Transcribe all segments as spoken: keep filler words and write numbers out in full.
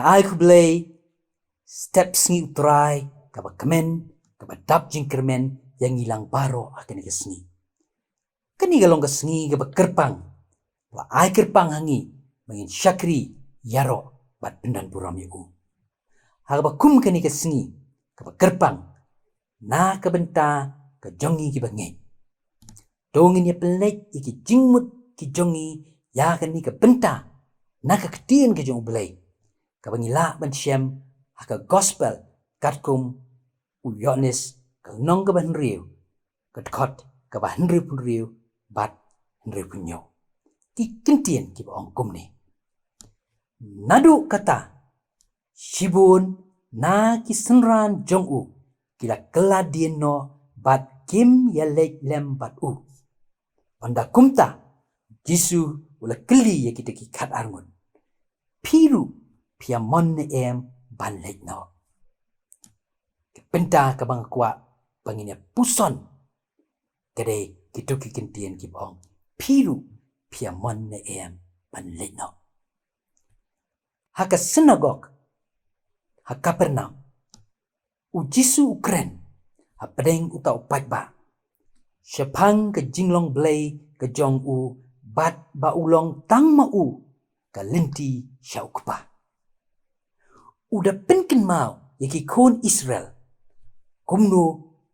Ai khublei, step sngi U Trai, kaba kmen, kaba dap jingkyrmen, ïa ngi lang baroh ha kane ka sngi. Kane ka long ka sngi kaba kyrpang, ba ai kyrpang ha ngi, ba ngin shakri, ïaroh, bad pyndonburom ïa u. Ha kaba kum kane ka sngi, kaba kyrpang, na ka bynta ka jong ngi kiba ngeit. To ngin ïa pynleit ïa ki jingmut ki jong ngi ïa kane ka bynta na ka ktien ka jong U Blei, kaba ngi lah ban shem ha ka gospel katkum u Ïoannis, ka lynnong kaba hynriew, ka dkhot kaba hynriewphew hynriew bad hynriewphew hynñiew. Ki kyntien kiba ong kumne. Naduh kata, shibun na ki synran jong u ki la kylla dien noh bad kim ïaleit lem bad u. Ynda kumta, Jisu u la kylli ïa kita ki khatar ngut, phi ruh phi ïa mon ne em ban leit noh? Ka bynta kaba nga kwah ba ngin ïa puson ka dei kito ki kyntien kiba ong, phi ruh phi ïa mon ne em ban leit noh? Ha ka synagog ha Kapernaum, u Jisu u kren hapdeng uta u paidbah shaphang ka jinglong Blei ka jong u, bad ba u long tang ma u ka lynti sha u Kpa. U da pynkynmaw ïa ki khun Israel kumno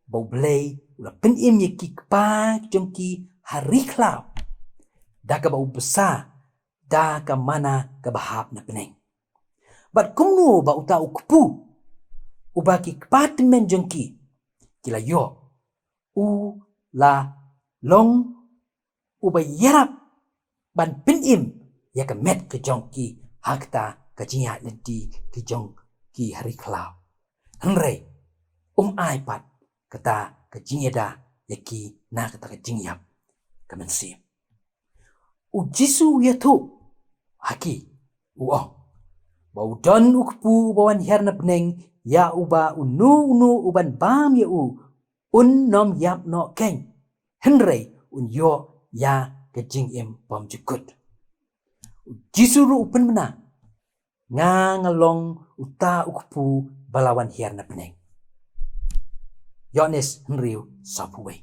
ba U Blei u la pynim ïa ki kpa jong ki ha ri khlaw, da kaba u bsa da ka manna kaba hap na bneng. Bad kumno ba uta u kpu, uba ki kpa tymmen jong ki ki la ïoh, u la long uba ïarap ban pynim ïa ka met ka jong ki ha kata ka jingïaid lynti ka jong ki ha ri khlaw. Hynrei um ai pat kata ka jingïada ïa ki na kata ka jingïap ka mynsiem. U Jisu u ïathuh ha ki, u ong, ba u don u kpu uba wan hiar na bneng, ïa uba uno uno uban bam ïa u un nym ïap noh keiñ, hynrei un ïoh ïa ka jingim bymjukut. U Jisu ruh u pynbna, nga nga long uta u kpu ba la wan hiar na bneng. Ïoannis hynriew, sawphew wei.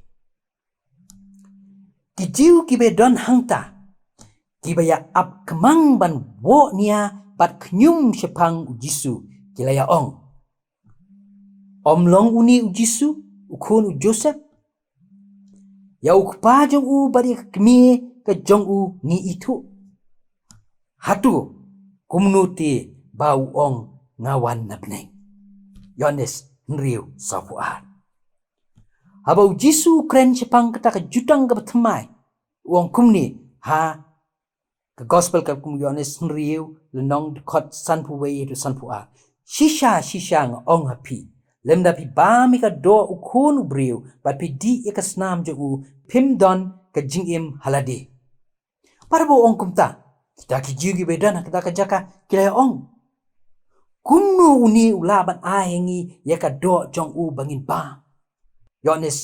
Ki Jiw kiba don hangta, kiba ïa ap kmang ban buh nia bad khñium shaphang u Jisu, ki la ïa ong, ym long une u Jisu u khun u Joseph? Ïa u kpa jong u bad ïa ka kmie ka jong u ngi ithuh. Hato kumno te ba u ong, nga wan na bneng? Ïoannis hynriew, sawphew ar. Haba u Jisu u kren shaphang kata ka jutang kaba thymmai, u ong kumne ha ka gospel katkum u Ïoannis hynriew, lynnong, dkhot sanphew wei haduh sanphew ar. Shisha shisha nga ong ha phi, lymda phi bam ïa ka doh u Khun u briew bad phi dih ïa ka snam jong u, phim don ka jingim ha lade. Bad haba u ong kumta, kita ki Jiw kiba don ha kata ka jaka ki la ïa ong, kumno une u lah ban ai ha ngi ïa ka doh jong u ba ngin bam? Ïoannis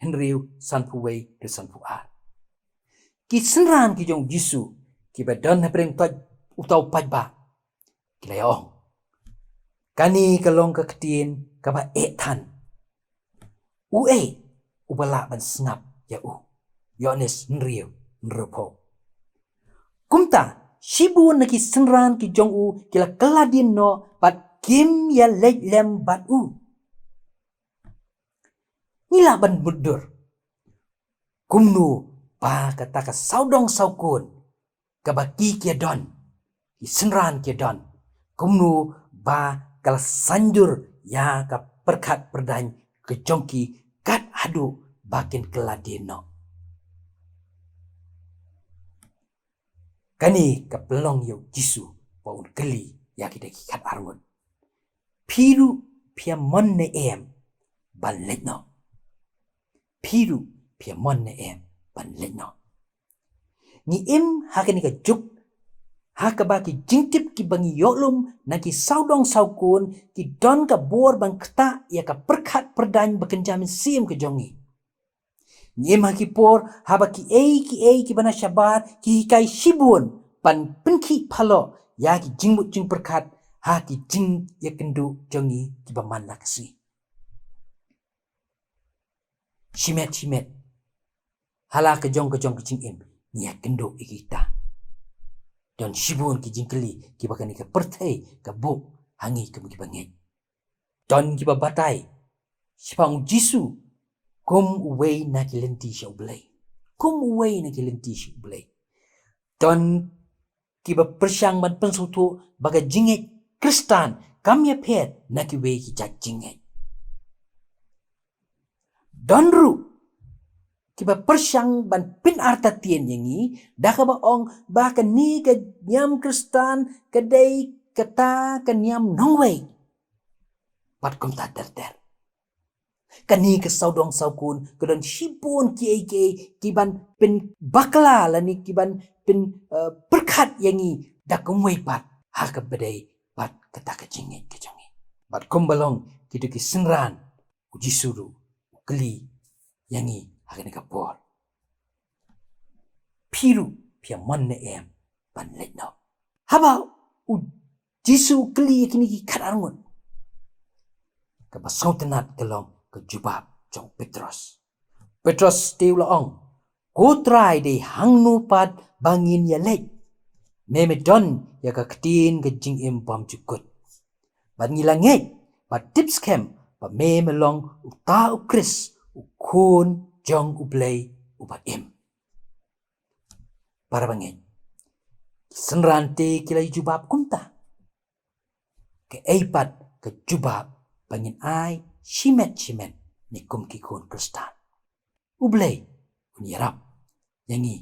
hynriew, sanphew wei haduh sanphew ar. Ki synran ki jong u Jisu kiba don hapdeng uta u paidbah ki la ïa ong, kane ka long ka ktien kaba eh than. Uei uba lah ban sngap ïa u? Ïoannis hynriew, hynriewphew. Kumta shibun na ki synran ki jong u ki la kylla dien noh bad kim ïaleit lem bad u. Ngi lah ban mutdur kumno ba kata ka sawdong sawkun kaba ki ki don, ki synran ki don, kumno ba ka la saiñdur ïa ka pyrkhat pyrdaiñ ka jong ki kat haduh ba kin kylla dien noh. Kane ka pynlong ïa u Jisu ba un kylli ïa kita ki khatar ngut, phi ruh phi ïa mon ne em ban leit noh? Phi ruh phi ïa mon ne em ban leit noh? Ngi im ha kane ka juk ha kaba ki jingtip kiba ngi ïoh lum na ki sawdong sawkun ki don ka bor ban ktah ïa ka pyrkhat pyrdaiñ ba kynja mynsiem ka jong ngi. Ngi im ha ki por haba kiei kiei kiba na shabar ki hikai shibun ban pynkhih paloh ïa ki jingmut jingpyrkhat ha ki jingïakynduh jong ngi kiba man la ka sngi. Shimet shimet ha la ka jong ka jong ka jingim ngi ïakynduh ïa kita. Don shibun ki jingkylli kiba kane ka pyrthei ka buh ha ngi kum kiba ngeit. Don kiba batai shaphang U Jisu kum uwei na ki lynti sha U Blei. Kum uwei na ki lynti sha U Blei. Don kiba pyrshang ban pynsngewthuh ba ka jingngeit Khristan kam ïapher na kiwei ki jait jingngeit. Don ruh kiba pyrshang ban pynartatien ïa ngi da kaba ong ba kane ka niam Khristan ka dei kata ka niam nongwei. Bad kumta ter ter. Kane ka sawdong sawkun ka don shibun kiei kiei kiban pynbakla lane kiban pyn, eh, pyrkhat ïa ngi da kumwei pat ha kaba dei bad kata ka jingngeit ka jong ngi. Bad kumba long kito ki synran, U Jisu ruh u kylli ïa ngi ha kane ka por. Phi ruh phi ïa mon ne em ban leit noh? Haba U Jisu u kylli ïa kine ki khatar ngut, kaba sngewtynnat ka long ka jubab jong u Petros. Petros te u la ong, "Ko Trai, dei hangno pat ba ngin ïa leit? Me me don ïa ka ktien ka jingim bymjukut. Bad ngi la ngeit bad tip skhem ba me me long uta U Khrist, U Khun jong U Blei uba im." Para bangeit, ki synran te ki la jubab kumta. Kaei pat ka jubab ba ngin ai shimet shimet ngi kum ki khun Khristan? U Blei un ïarap ïa ngi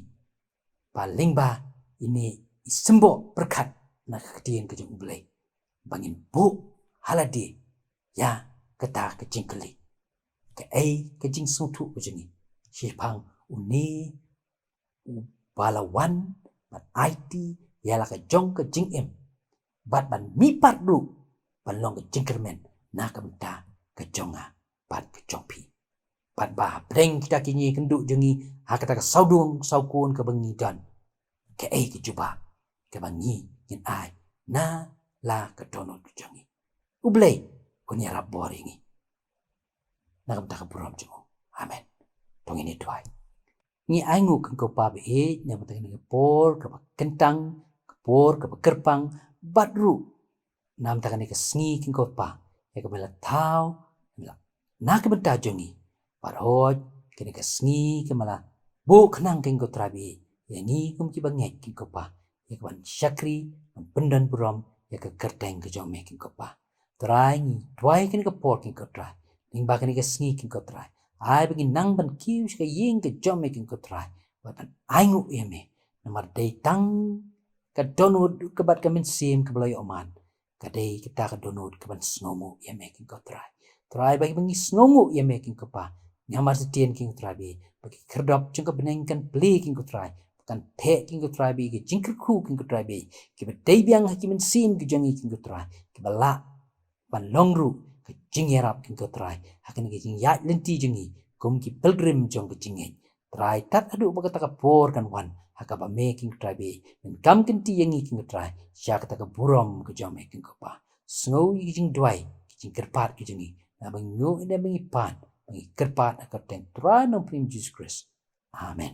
ba lyngba ine i symboh pyrkhat na ka ktien ka jong U Blei ba ngin buh ha lade ïa kata ka jingkylli. Kaei ka jingsngewthuh ka jong ngi shaphang une uba la wan ban aiti ïa la ka jong ka jingim bad ban mihpat ruh ban long ka jingkyrmen na ka bynta ka jong nga bad ka jong phi. Bad ba hapdeng kita ki jingïakynduh jong ngi ha kata ka sawdong sawkun kaba ngi don, kaei ka jubab kaba ngi ngin ai na la ka dohnud ka jong ngi? U Blei un ïarap bor ïa ngi na ka bynta ka burom jong u. Amen. To ngin ïa duwai. Ngi ainguh ïa ngi ko Pa baieit na ka bynta kane ka por kaba kyntang, ka por kaba kyrpang, bad ruh na ka bynta kane ka sngi ïa ngi ko Pa, ïa kaba la thaw na ka bynta jong ngi. Bad hooid kane ka sngi kaba la buh khnang ïa ngi ko Trai baieit, ïa ngi kum kiba ngeit ïa ngi ko Pa, ïa kaban shakri ban pyndon burom ïa ka kyrteng ka jong me ïa ngi ko Pa. Trai, ngi duwai ïa kane ka por ïa ngi ko Trai, lyngba kane ka sngi ïa ngi ko Trai, ai ba ngin nang ban kiew sha ka ïing ka jong me ïa ngi ko Trai, bad ban ainguh ïa me. Namar dei tang ka dohnud ka bad ka mynsiem kaba la ïoh man, ka dei kata ka dohnud kaban sngewnguh ïa me ïa ngi ko Trai. Trai, ba ngi sngewnguh ïa me ïa ngi ko Pa, ngi ïa mar ktien ïa ngi ko Trai baieit, ba ki khyrdop jong ka bneng kan plie ïa ngi ko Trai, kan theh ïa ngi ko Trai baieit, ki jingkyrkhu ïa ngi ko Trai baieit, kiba dei biang ha ki mynsiem ki jong ngi ïa ngi ko Trai, kiba lah ban long ruh ka jingïarap ïa ngi ko Trai ha kane ka jingïaid lynti jong ngi kum ki pilgrim jong ka jingngeit. Trai, tad haduh ba kata ka por kan wan ha kaba me ïa ngi ko Trai baieit men kam kynti ïa ngi ïa ngi ko Trai sha kata ka burom ka jong me ïa ngi ko Pa. Sngew ïa ki jingduwai, ki jingkyrpad ki jong ngi, naba ngi ïoh ïa ba ngi pan, ba ngi kyrpad ha ka kyrteng Trai Nongpynim Jisu Khrist. Amen.